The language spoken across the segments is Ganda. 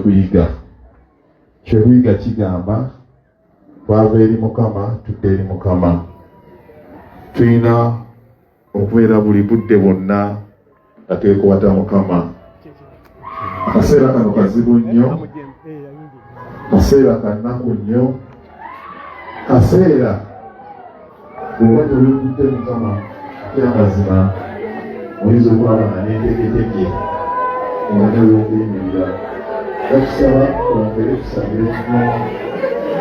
Kyekuyiga. Kyekuyiga kigamba twava eri Mukama, tudde eri Mukama. Tulina okubeera buli budde bwonna nga twekwata Mukama. Akaseera kano kazibu nnyo, kaseera kannaku nnyo, kaseera bw'oba tewekutte Mukama kyamazima oyinza okulaba nga n'enteketeke oleme okuyimirira. Batusaba twongere tusabire nnyo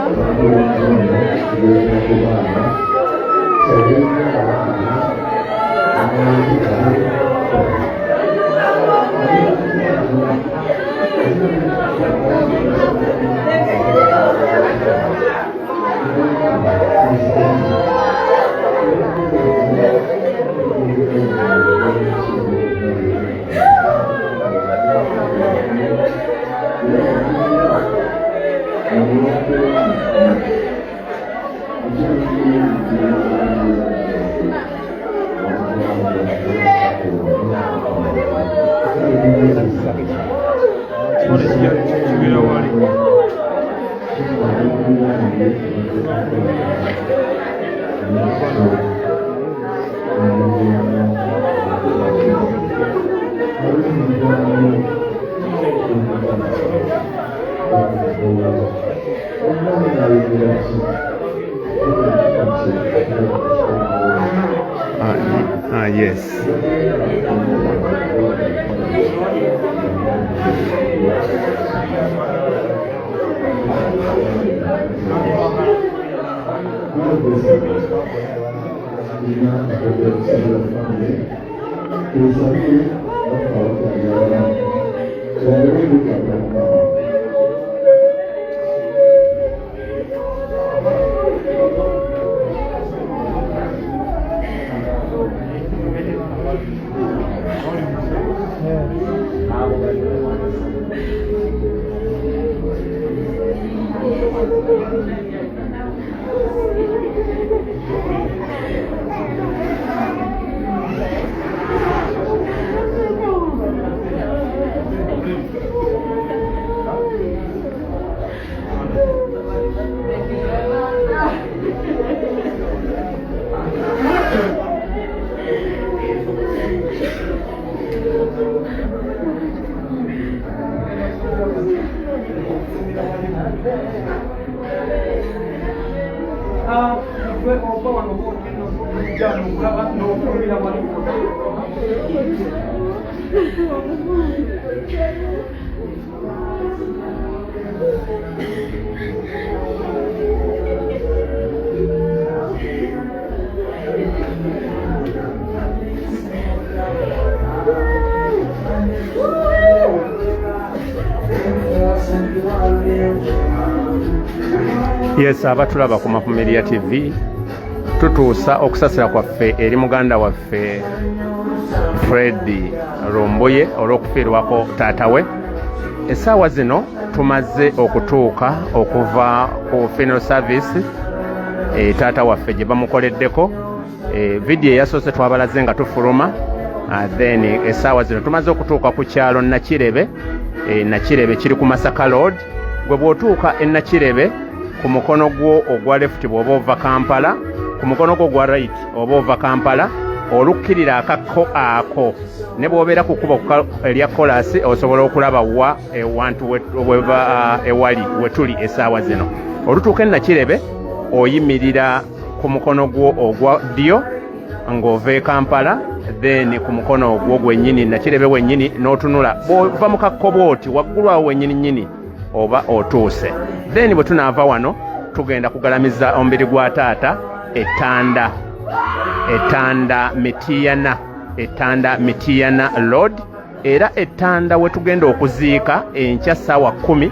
abantu b'omukono tubeera ku baana, tusabire nnyo abaana. Yes. Yes, abatulaba ku Mafumiria TV, tutuusa okusasira kwaffe eri muganda waffe Fred Lumbuye olw'okufiirwako taata we. Essaawa zino tumaze okutuuka okuva ku funeral service, taata waffe gye bamukoleddeko. Vidiyo eyasoose twabalaze nga tufuluma, then essaawa zino tumaze okutuuka ku kyalo Nakirebe. Nakirebe kiri ku Masaka Road. Gwe bw'otuuka e Nakirebe, ku mukono gwo ogwa left bw'oba ova Kampala, ku mukono gwo ogwa right oba ova Kampala, olukkirira akakko ako, ne bw'obeera ku kkubo erya kolasi osobola okulaba wa ewantu ewali wetuli essaawa zino. Olutuuka e Nakirebe oyimirira ku mukono gwo ogwa ddyo ng'ova e Kampala, then ku mukono ogwo gwennyini Nakirebe wennyini n'otunula, bw'ova mu kakko bw'oti waggulu awo wennyini nnyini oba otuuse. Then bwe tunaava wano tugenda kugalamiza omubiri gwa taata Ettanda, Ettanda Mitiyana, Ettanda Mitiyana Road. Era Ettanda we tugenda okuziika enkya ssaawa 10,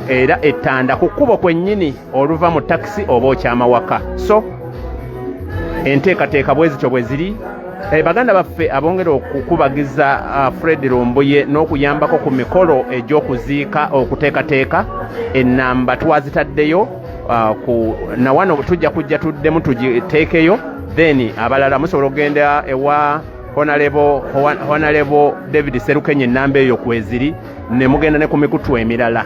era Ettanda ku kkubo kwennyini oluva mu takisi oba okyama waka. So enteekateeka bwe zityo bwe ziri. Baganda baffe abongera okukubagiza Fred Lumbuye n'okuyambako ku mikolo egy'okuziika, okuteekateeka ennamba twazitaddeyo, ku nawano tujja kujja tuddemu tugiteekeyo. Then abalala musobola okugenda ewa Honorable David Serukenya, ennamba eyo kweziri. Ne mugenda ne ku mikutu emirala,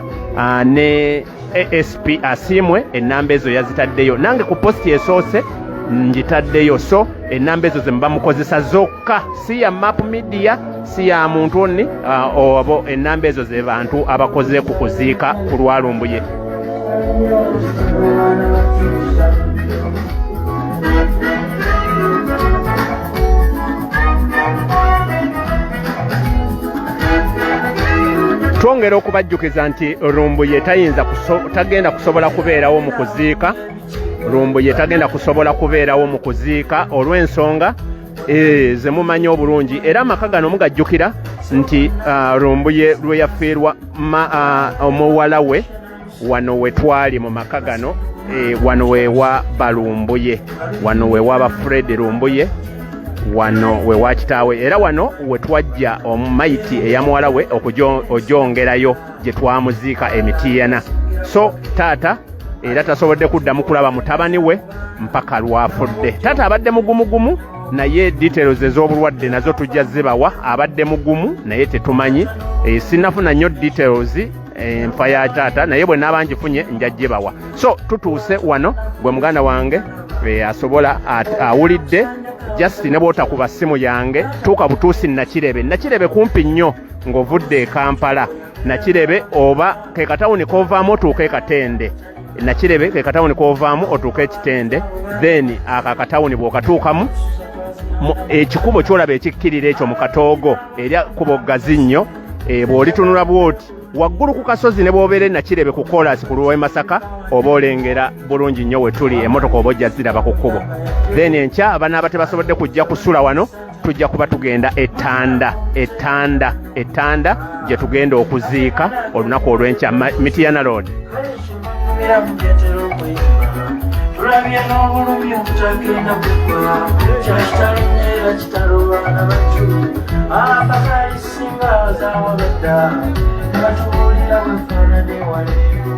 ne ASP Asiimwe ennamba ezo yazitaddeyo, nange ku posti esoose ngitaddeyo. So ennamba ezo ze muba mukozesa zokka, si ya Map Media, si ya muntu onni, obo ennamba ezo ze bantu abakoze ku kuziika ku lwalumbuye. Twongera okubajjukiza nti Lumbuye tayinza tagenda kusobola kubeerawo mu kuziika. Lumbuye tagenda kusobola kubeerawo mu kuziika olw'ensonga ze mumanyi obulungi. Era amaka gano mugajjukira nti Lumbuye lwe yafiirwa omuwala we, wano we twali mu maka gano, wano wewa Balumbuye, wano wewa ba Fred Lumbuye, wano wewa kitaawe, era wano we twajja omumayiti eya muwala we okugyongerayo gye twamuziika emitiyana. So taata era tasobodde kuddamu kulaba mutabani we mpaka lwafudde. Taata abadde mugumugumu, naye details ez'obulwadde nazo tujja zibawa. Abadde mugumu naye tetumanyi, sinnafuna nnyo details enfa ya taata, naye bwe naaba ngifunye nja gibawa. So tutuuse wano, gwe muganda wange asobola awulidde, just ne bw'otakuba ssimu yange, tuuka butuusi Nakirebe. Nakirebe kumpi nnyo ng'ovudde e Kampala. Nakirebe oba ke katawuni kovaamu otuuka e Katende. Nakirebe ke katawuni kovaamu otuuka Ekitende, then ako akatawuni bw'okatuukamu, ekikubo kyolaba ekikkirira ekyo mu katoogo, eri kubo ggazi nnyo. Bw'olitunula bw'oti waggulu ku kasozi, ne bw'obeera e Nakirebe ku koolaasi ku lw'e Masaka, oba olengera bulungi nnyo we tuli. Emmotoka oba ojja ziraba ku kkubo. Then enkya abanaaba tebasobodde kujja kusula wano, tujja kuba tugenda Ettanda, Ettanda, Ettanda gye tugenda okuziika olunaku olw'enkya, Mitiyana Road. Tulabye n'obulumi obutagenda kugwa. Kyakitalo era kitalo, baana battu. Abakalisinga zawabadda nebatubuulira bwefaanana ewaleero.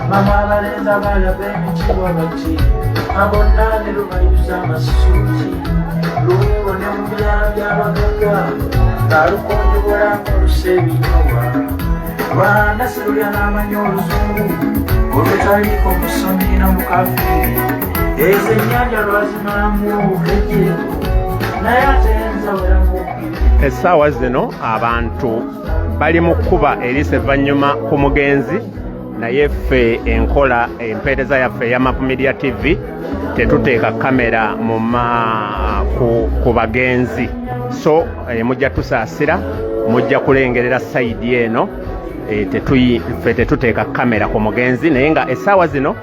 Mama, abalenzi abalaba emitiibwa bati abonna ne lubayuza amasuuti luwuwo ne mu byalo by'abagagga ng'alukonjobola ng'olusa ebinyowa. Lwanda sirulya n'amanya oluzungu olutaliiko musomi na mukafiiri. Ezo ennyanja lwazimalamu obukejjeeru, naye ate nzaweramu. Essaawa zino abantu bali mu kkuba eriisa evvannyuma ku mugenzi, naye ffe enkola empeereza yaffe eya Map Media TV tetuteeka kamera mu ma ku bagenzi. So mujja tusaasira, mujja kulengerera side eno, ffe tetuteeka kamera ku mugenzi, naye nga essaawa zino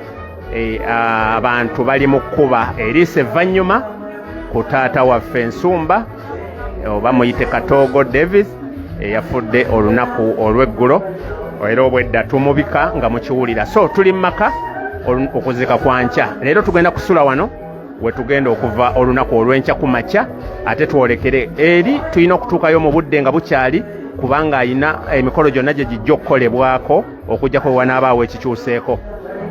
abantu bali mu kkuba eriisa evvannyuma ku taata waffe Ensumba, oba muyite Katoogo Davis, eyafudde olunaku olw'eggulo, era obwedda tumubika nga mukiwulira. So tuli mu maka okuziika kwa nkya. Leero tugenda kusula wano we tugenda okuva olunaku olw'enkya ku makya, ate twolekere eri. Tulina okutuukayo mu budde nga bukyali, kubanga ayina emikolo gyonna gye gijja okukolebwako, okujjako we wanaabaawo ekikyuseeko.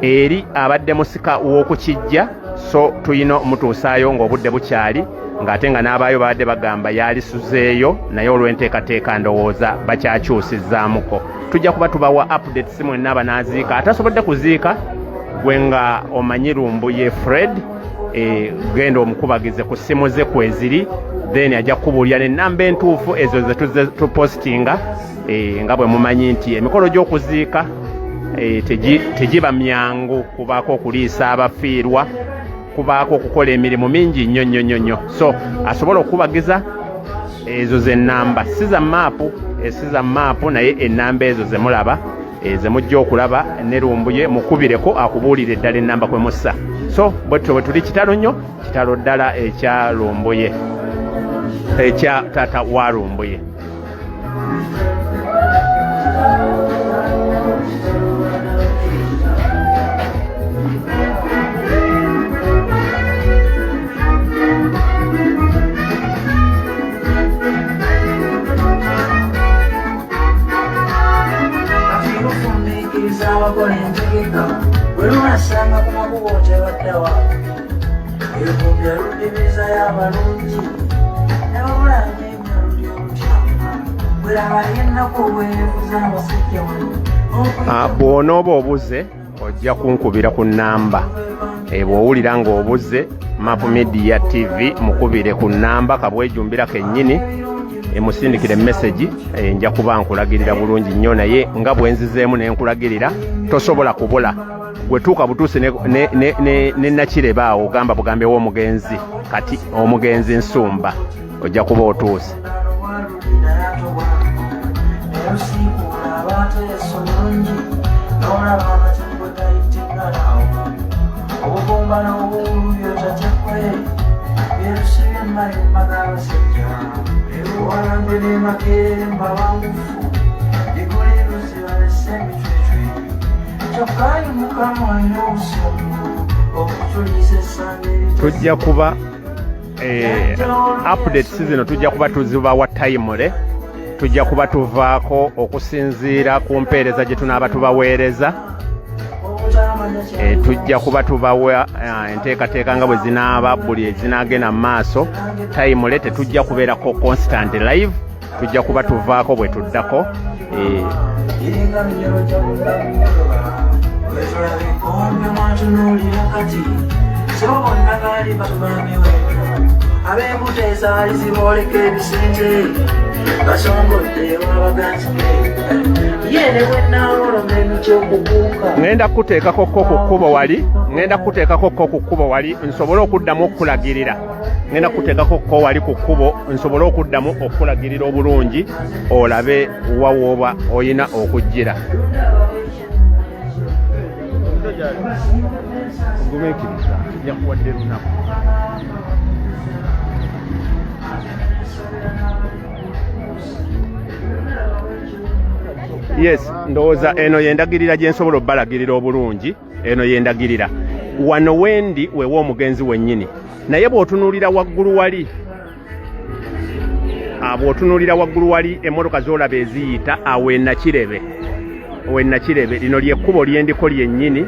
Eri abadde musika w'okukijja, so tulina omutuusaayo ng'obudde bukyali, ng'ate nga n'abaayo babadde bagamba yaalisuzeeyo, naye olw'enteekateeka ndowooza bakyakyusizaamuko. Tujja kuba tubawa updates mwenna abanaaziika. Atasobodde kuziika, gwe nga omanyi Lumbuye Fred, genda omukubagize ku ssimu ze kweziri, then ajja kukubuulira n'ennamba entuufu ezo ze tuzze tupositinga. Nga bwe mumanyi nti emikolo gy'okuziika tegiba myangu, kubaako okuliisa abafiirwa, kubaako okukola emirimu mingi nnyo nnyo nnyo nnyo. So asobola okukubagiza, ezo ze nnamba, si za maapu, si za maapu, naye ennamba ezo ze mulaba, ze mujja okulaba ne Lumbuye, mukubireko akubuulire eddala ennamba kwe mussa. So bwetutyo bwe tuli. Kitalo nnyo, kitalo ddala ekya Lumbuye, ekya taata wa Lumbuye. Kati lufundiikiriza abakola entegeka bwe lunasanga ku makubo tebaddawa. Evumbi aludibizayo abalungi ne babulanga emya luli olutyama. Ah, bw'onooba obuze ojja kunkubira ku nnamba eh, bw'owulira ng'obuze Map Media TV mukubire ku nnamba kabwejumbira kennyini emusindikire message eh, nja kuba nkulagirira bulungi nnyo naye nga bwe nzizeemu ne nkulagirira tosobola kubula gwe tuuka butuusi ne, ne, ne, ne, ne Nakirebe awo ogamba bugambe w'omugenzi kati omugenzi Nsumba ojja kuba otuuse. Tujja kuba eh, updates zino tujja kuba tuzibawa timely, tujja kuba tuvaako okusinziira ku mpeereza gye tunaaba tubaweereza. Tujja kuba tubawa enteekateeka nga bwe zinaaba buli ezinaagenda mu maaso timely. Tetujja kubeerako constant live, tujja kuba tuvaako bwe tuddako. Ab'embuto ezaali zibooleka ebisente basongodde wabaganzi ye ne bwe naawoloma emiti okukuuka. Ŋŋenda kukuteekako ko ku kkubo wali, ŋŋenda kukuteekako ko ku kkubo wali nsobole okuddamu okukulagirira. Ŋŋenda kukuteekako ko wali ku kkubo nsobole okuddamu okukulagirira obulungi olabe wa w'oba olina okujjira. Ogumiikiriza, yakuwadde lunaku. Yes, ndowooza eno yendagirira gye nsobola obbalagirira obulungi. Eno yendagirira wano wendi wewa omugenzi wennyini, naye bw'otunuulira waggulu wali, bw'otunuulira waggulu wali emmotoka z'olaba eziyita awo enakirebe, wenakirebe lino lyekkubo lyendiko lyennyini,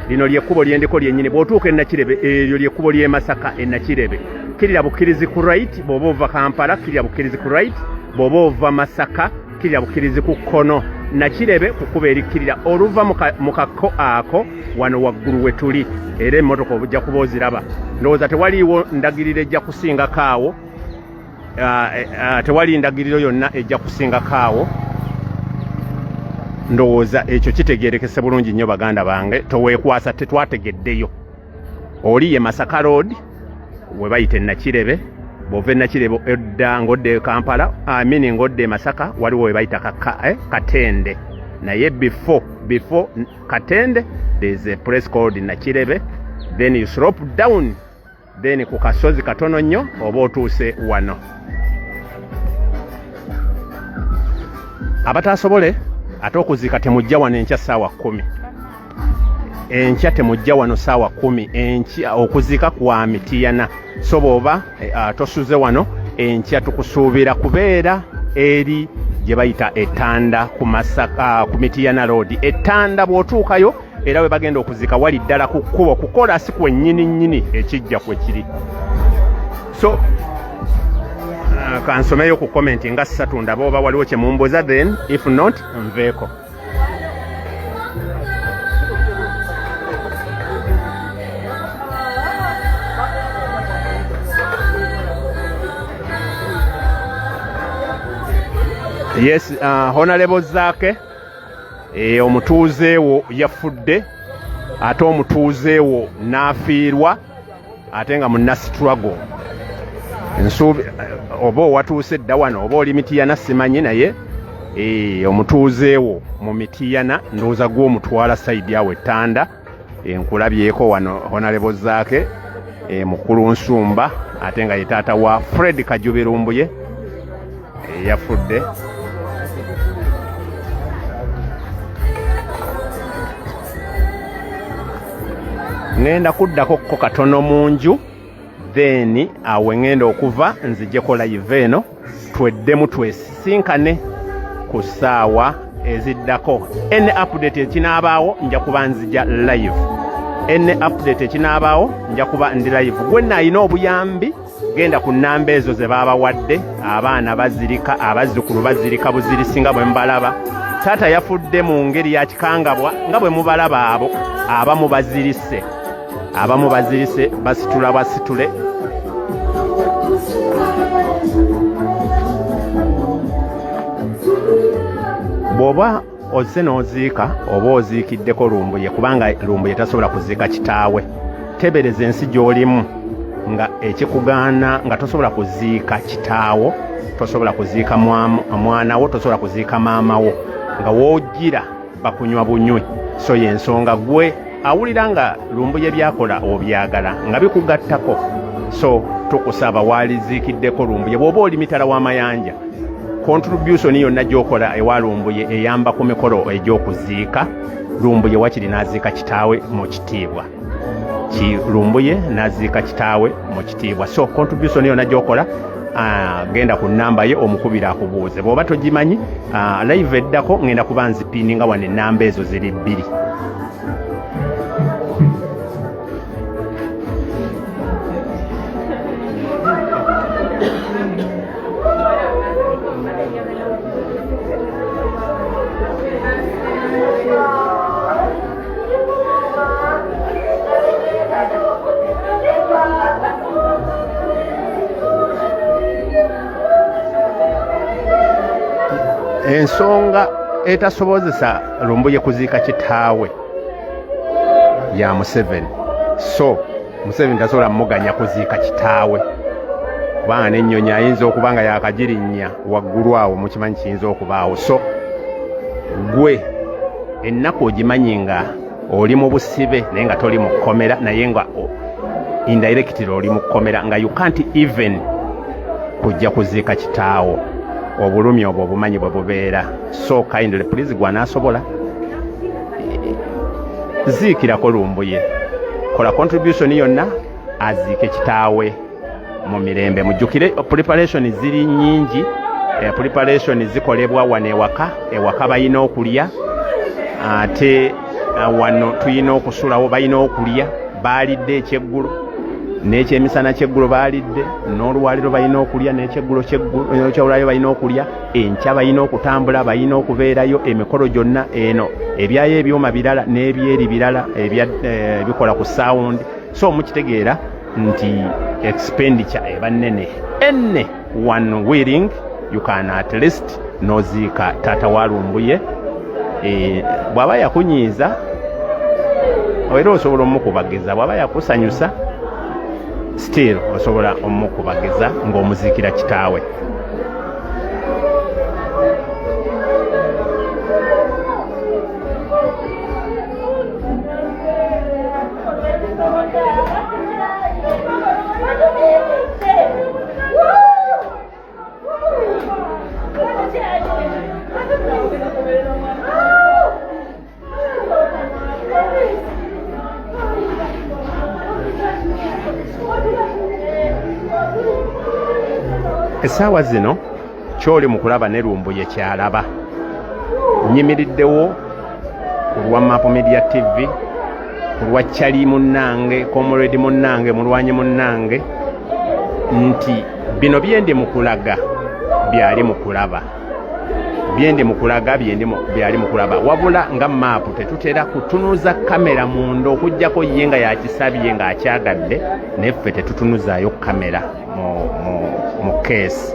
lino lyekkubo lyendiko lyennyini. Bw'otuuka enakirebe, eryo lyekkubo ly'e Masaka enakirebe, kkirira bukkirizi ku right bw'oba ova Kampala, kkirira bukkirizi ku right bw'oba ova Masaka, kkirira bukkirizi ku kkono Nakirebe ku kkubo erikkirira oluva mu kakko ako wano waggulu we tuli, era emmotoka ojja kuba oziraba. Ndowooza tewaliiwo ndagiriro ejja kusingako awo, tewali ndagiriro yonna ejja kusingako awo. Ndowooza ekyo kitegeerekese bulungi nnyo baganda bange, toweekwasa tetwategeddeyo. Oli ye Masaka Road we bayita Nakirebe. Bw'ova e Nakirebe odda ng'odda e Kampala, I mean ng'odda e Masaka, waliwo we bayita Katende, naye before Katende there is a place called Nakirebe, then you slope down, then ku kasozi katono nnyo oba otuuse wano. Abataasobole ate okuziika temujja wano enkya ssaawa 10. Enkya temujja wano ssaawa 10, enkya okuziika kwa Mitiyana. So bw'oba tosuze wano enkya, tukusuubira kubeera eri gye bayita Etanda ku Masaka, ku Mitiyana Road Etanda. Bw'otuukayo era we bagenda okuziika wali ddala ku kkubo ku koolaasi kwennyini nnyini ekijja kwe kiri. So kansomeyo ku comment nga ssatu ndabe oba waliwo kye mumbuuza, then if not nveeko. Yes, Honorable Zaake, omutuuze wo yafudde, ate omutuuze wo n'afiirwa ate nga munna struggle. Nsuubi oba owatuuse dda wano oba oli Mitiyana simanyi, naye omutuuze wo mu Mitiyana ndowooza gw'omutwala side awo Ettanda. Nkulabyeko wano Honorable Zaake, mukulu Nsumba ate nga ye taata wa Fred Kajubi Lumbuye yafudde. Ŋŋenda kuddako ko katono mu nju, then awe ŋŋenda okuva nzijeko live eno tweddemu twesisinkane ku ssaawa eziddako. Any update ekinaabaawo nja kuba nzija live, any update ekinaabaawo nja kuba ndi live. Gwe nno alina obuyambi. Genda ku nnamba ezo ze baabawadde. Abaana bazirika, abazzukulu bazirika buzirisi nga bwe mubalaba. Taata yafudde mu ngeri ya kikangabwa nga bwe mubalaba. Abo abamu bazirise, abamu bazirise, basitula basitule. Bw'oba ozze n'oziika oba oziikiddeko Lumbuye, kubanga Lumbuye tasobola kuziika kitaawe. Tebereza ensi gy'olimu nga ekikugaana nga tosobola kuziika kitaawo, tosobola kuziika mwana wo, tosobola kuziika maama wo, nga w'ojjira bakunywa bunywi. So y'ensonga gwe awulira nga Lumbuye byakola obyagala nga bikugattako. So tukusaba, waaliziikiddeko Lumbuye, bw'oba oli mitala w'amayanja, contribution yonna gy'okola ewa Lumbuye eyamba ku mikolo egy'okuziika Lumbuye, wakiri n'aziika kitaawe mu kitiibwa. Ki Lumbuye n'aziika kitaawe mu kitiibwa. So contribution yonna gy'okola, genda ku nnamba ye omukubira akubuuze. Bw'oba togimanyi, live eddako ngenda kuba nzipiininga wano ennamba ezo ziri bbiri. Ensonga etasobozesa Lumbuye kuziika kitaawe ya Museveni. So Museveni tasobola muganya kuziika kitaawe, kubanga n'ennyonyi ayinza okuba nga yakagirinnya waggulu awo, mukimanyi kiyinza okubaawo. So gwe ennaku ogimanyi nga oli mu busibe, naye nga toli mu kkomera, naye nga indirectly oli mu kkomera, nga you can't even kujja kuziika kitaawo. Obulumi obwo obumanyi bwe bubeera. So kindly, please, gwanaasobola, ziikirako Lumbuye, kola contribution yonna aziike kitaawe mu mirembe. Mujjukire preparation ziri nyingi. Preparation zikolebwa wano ewaka. Ewaka balina okulya, ate wano tulina okusulawo, balina okulya. Baalidde ekyeggulo n'ekyemisana, kyeggulo baalidde n'olwaliro, balina okulya n'ekyeggulo, kyolwaliro balina okulya. Enkya balina okutambula, balina okubeerayo emikolo gyonna. Eno ebyayo ebyuma birala n'ebyeri birala ebikola ku sound. So mukitegeera nti expenditure eba nnene enne. One willing, you can at least noziika taata wa Lumbuye. Bw'aba yakunyiiza era osobola omukubagiza, bw'aba yakusanyusa still osobola omukubagiza ng'omuziikira kitaawe. Essaawa zino kyoli mu kulaba ne Lumbuye kyalaba. Nyimiriddewo ku lwa Map Media TV, ku lwa Kyali munnange, comrade munnange, mulwanyi munnange, nti bino byendi mu kulaga byali mu kulaba, byendi mu kulaga byali mu kulaba. Wabula nga maapu tetutera kutunuza kamera munda okuggyako ye nga yakisabye ng'akyagadde, naye ffe tetutunuzaayo kamera mu keesi.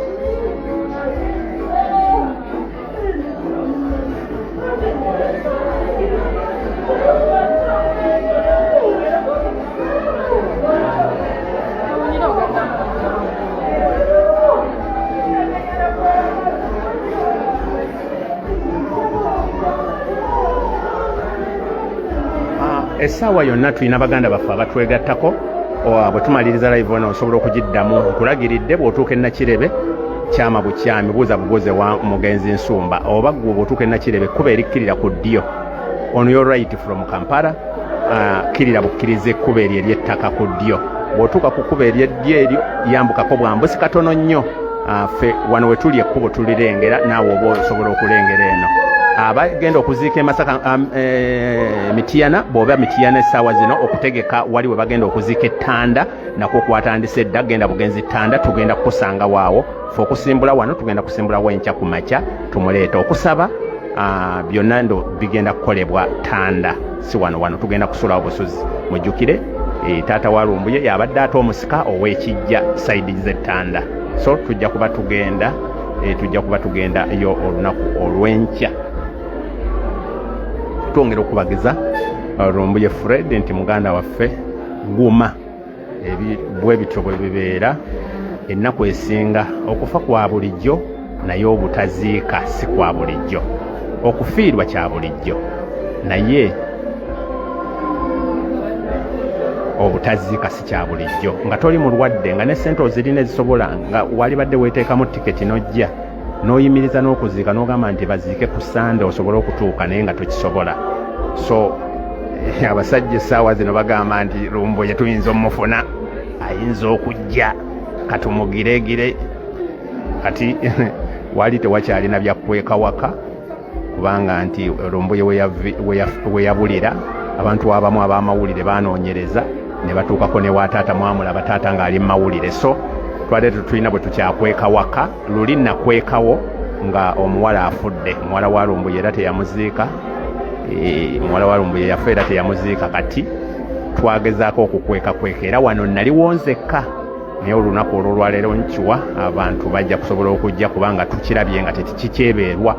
Essaawa yonna tulina baganda baffe abatwegattako. Bwe tumaliriza live ono osobola okugiddamu. Nkulagiridde, bw'otuuka e Nakirebe, kyama bukyami, buuza bubuuze wa mugenzi Nsumba. Oba gwe bw'otuuka e Nakirebe, ekkubo erikkirira ku ddyo, on your right from Kampala, kkirira bukkiriza ekkubo eryo ery'ettaka ku ddyo. Bw'otuuka ku kkubo ery'eddyo eryo, yambukako bwambusi katono nnyo. Ffe wano we tuli ekkubo tulirengera, naawe oba osobola okulengera eno. Abagenda okuziika e Masaka Mityana, bw'oba Mityana essaawa zino okutegeka wali we bagenda okuziika ettanda nakwo kwatandise dda. Genda bugenzi ttanda, tugenda kukusanga waawo. Fe okusimbula wano tugenda kusimbulawo enkya ku makya, tumuleeta okusaba. Byonna ndo bigenda kukolebwa ttanda, si wano. Wano tugenda kusulawo busuzi. Mujjukire taata wa Lumbuye yabadde ate omusika ow'ekijja sayidi z'ettanda, so tujja kuba tugenda tujja kuba tugenda yo olunaku olw'enkya. Twongera okubagiza Lumbuye Fred nti muganda waffe guma, bwe bityo bwe bibeera. Ennaku esinga okufa kwa bulijjo, naye obutaziika si kwa bulijjo. Okufiirwa kya bulijjo, naye obutaziika si kya bulijjo. Nga toli mulwadde, nga ne ssente ozirina ezisobola, nga walibadde weeteekamu tiketi n'ojja n'oyimiriza n'okuziika n'ogamba nti baziike ku Sande osobole okutuuka, naye nga tokisobola. So abasajja essaawa zino bagamba nti Lumbuye tuyinza omufuna, ayinza okujja, katumugiregire. Kati wali tewakyalina byakweka waka, kubanga nti Lumbuye we yabulira abantu abamu ab'amawulire banoonyereza ne batuukako ne wa taata, mwamulaba taata ng'ali mu mawulire. So twali tetulina bwe tukyakweka waka. Luli nakwekawo nga omuwala afudde, muwala wa Lumbuye, era teyamuziika. Muwala wa Lumbuye yafa era teyamuziika. Kati twagezaako okukwekakweka, era wano naliwo nzekka, naye olunaku olwolwaleero nkiwa abantu bajja kusobola okujja, kubanga tukirabye nga tekikyebeerwa.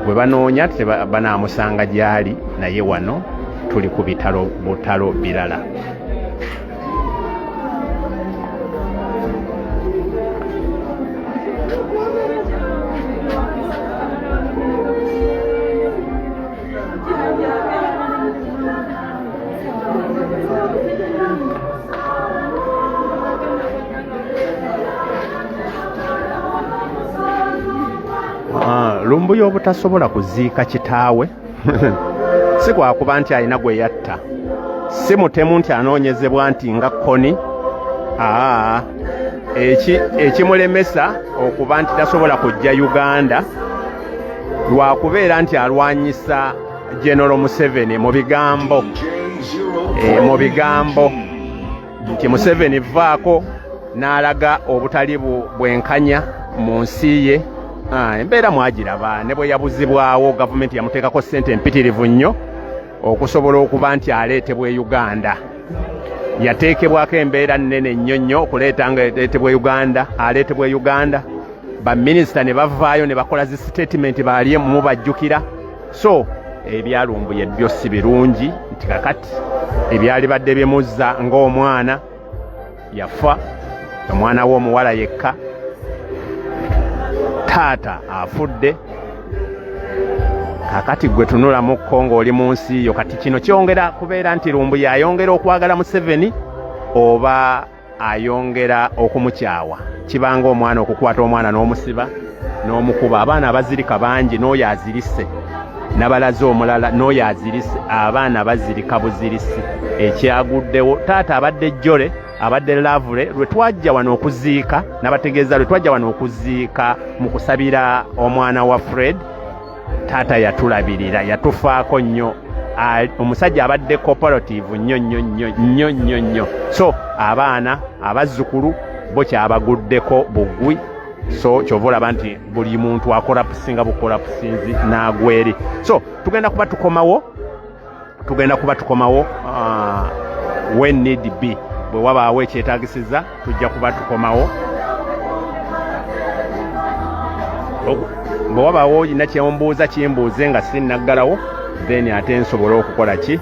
Bwe banoonya banaamusanga gy'ali, naye wano tuli ku bitalo butalo birala. Lumbuye obutasobola kuziika kitaawe si kwakuba nti alina gwe yatta, si mutemu nti anoonyezebwa nti nga Koni. Aa, ekimulemesa okuba nti tasobola kujja Uganda lwakubeera nti alwanyisa General Museveni mu bigambo, mu bigambo nti Museveni vaako, n'alaga obutali bwenkanya mu nsi ye. Embeera mwagiraba, ne bwe yabuzibwawo gavumenti yamuteekako ssente empitirivu nnyo okusobola okuba nti aleetebwa e Uganda. Yateekebwako embeera nnene nnyo nnyo okuleeta nga aleetebwa e Uganda, aleetebwa e Uganda. Baminisita ne bavaayo ne bakola zi sitatimenti, baali mubajjukira. So ebyalumbuye byo si birungi, nti kakati ebyalibadde bimuzza ng'omwana yafa, omwana we omuwala yekka, taata afudde, kakati gwe tunulamukko ng'oli mu nsi yo. Kati kino kyongera kubeera nti Lumbuye ayongera okwagala Museveni oba ayongera okumukyawa. Kibanga omwana okukwata omwana n'omusiba n'omukuba. Abaana abazirika bangi, n'oyo azirise nabalaze omulala, n'oyo azirise, abaana bazirika buzirisi. Ekyaguddewo, taata abadde jjole, abadde lavule. Lwe twajja wano okuziika, nabategeeza, lwe twajja wano okuziika mu kusabira omwana wa Fred, taata yatulabirira, yatufaako nnyo. Omusajja abadde cooperative nnyo nnyo nnyo nnyo nnyo nnyo. So abaana abazzukulu bo kyabaguddeko bugwi. So kyova olaba nti buli muntu akola pusinga bukola pusinzi n'agweri. So tugenda kuba tukomawo, tugenda kuba tukomawo when need be. Bwe wabaawo ekyetaagisiza tujja kuba tukomawo. Bwe wabaawo olina kyembuuza, kimbuuze nga sinnaggalawo, then ate nsobole okukola ki.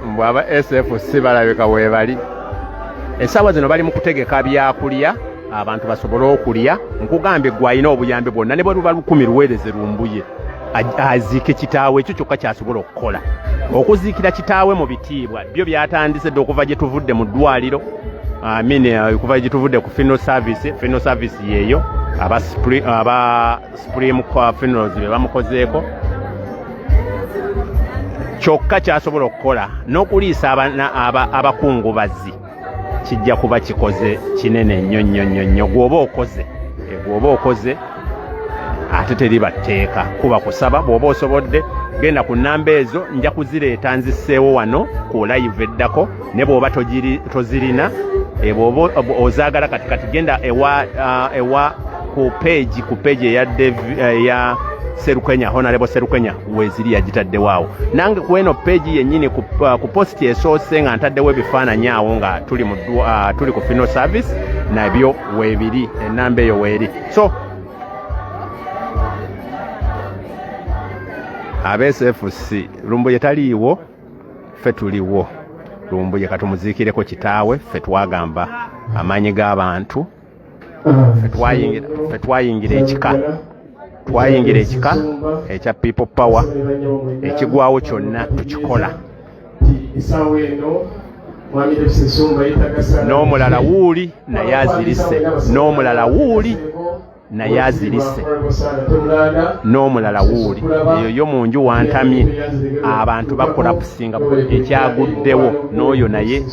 Mbu aba SFC balabika weebali. Essaawa zino bali mu kutegeka byakulya abantu basobole okulya. Nkugambye gwe alina obuyambi bwonna ne bwe luba lukumi luweereze Lumbuye aziike kitaawe, ekyo kyokka kyasobola okukola, okuziikira kitaawe mu bitiibwa. Byo byatandise dda okuva gye tuvudde mu ddwaliro, I mean, okuva gye tuvudde ku funeral service. Funeral service yeeyo aba Supreme Funerals be bamukozeeko. Kyokka kyasobola okukola n'okuliisa abakungubazi kijja kuba kikoze kinene nnyo nnyo nnyo nnyo. Gwoba okoze, gwoba okoze, ate teriba tteeka, kuba kusaba. Bw'oba osobodde, genda ku nnamba ezo, nja kuzireeta nzisseewo wano ku live eddako. Ne bw'oba tozirina, bw'oba ozaagala kati kati, genda ewa ku page eya Serukenya, Honorable Serukenya, weeziri, yagitaddewo awo. Nange ku eno page yennyini ku post esoose nga ntaddewo ebifaananyi awo nga tuli ku funeral service, nabyo weebiri, enamba eyo weeri. So aba SFC, Lumbuye taliiwo, ffe tuliwo. Lumbuye katumuziikireko kitaawe. Ffe twagamba amaanyi g'abantu, ffe twayingira ekika, twayingira ekika ekya People Power. Ekigwawo kyonna tukikola. N'omulala wuuli naye azirise, n'omulala wuuli naye azirise, n'omulala wuuli eyo yo mu nju wantamye, abantu bakolapusinga ekyaguddewo, n'oyo naye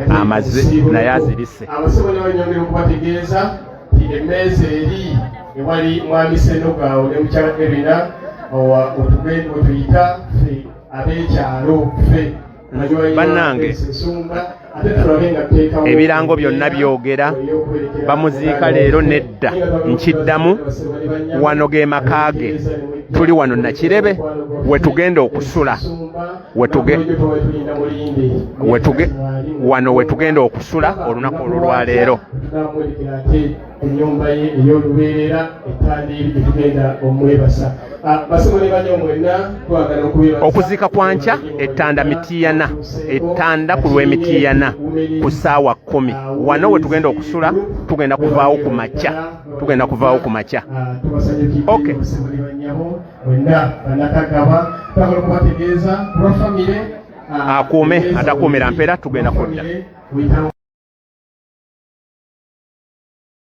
amaze, naye azirise. Abasebo ne banyongera okubategeeza nti emmeeza eri ewali mwami Ssenogaawo ne mukyala Erina wetuyita ffe ab'ekyalo, ffe. Bannange, ebirango byonna byogera bamuziika leero. Nedda, nkiddamu, wano ge maka ge, tuli wano Nakirebe wetugenda okusula, wetuge wano wetugenda okusula olunaku olwolwaleero. Ennyumba ye ey'olubeerera ettandiiri gye tugenda omwebasa. Basebo ne banyo mwenna, twagala okubeebaza. Okuziika kwankya ettanda Mitiyana, ettanda ku lw'Emitiyana ku ssaawa 10. Wano we tugenda okusula, tugenda kuvaawo ku makya, tugenda kuvaawo ku makya. Tubasanyukidde. Okay. Basebo ne bannyabo mwenna bannakagaba, twagala okubategeeza ku lwa famire Akuume atakuumira mpeera, tugenda kudda. Weyitawo.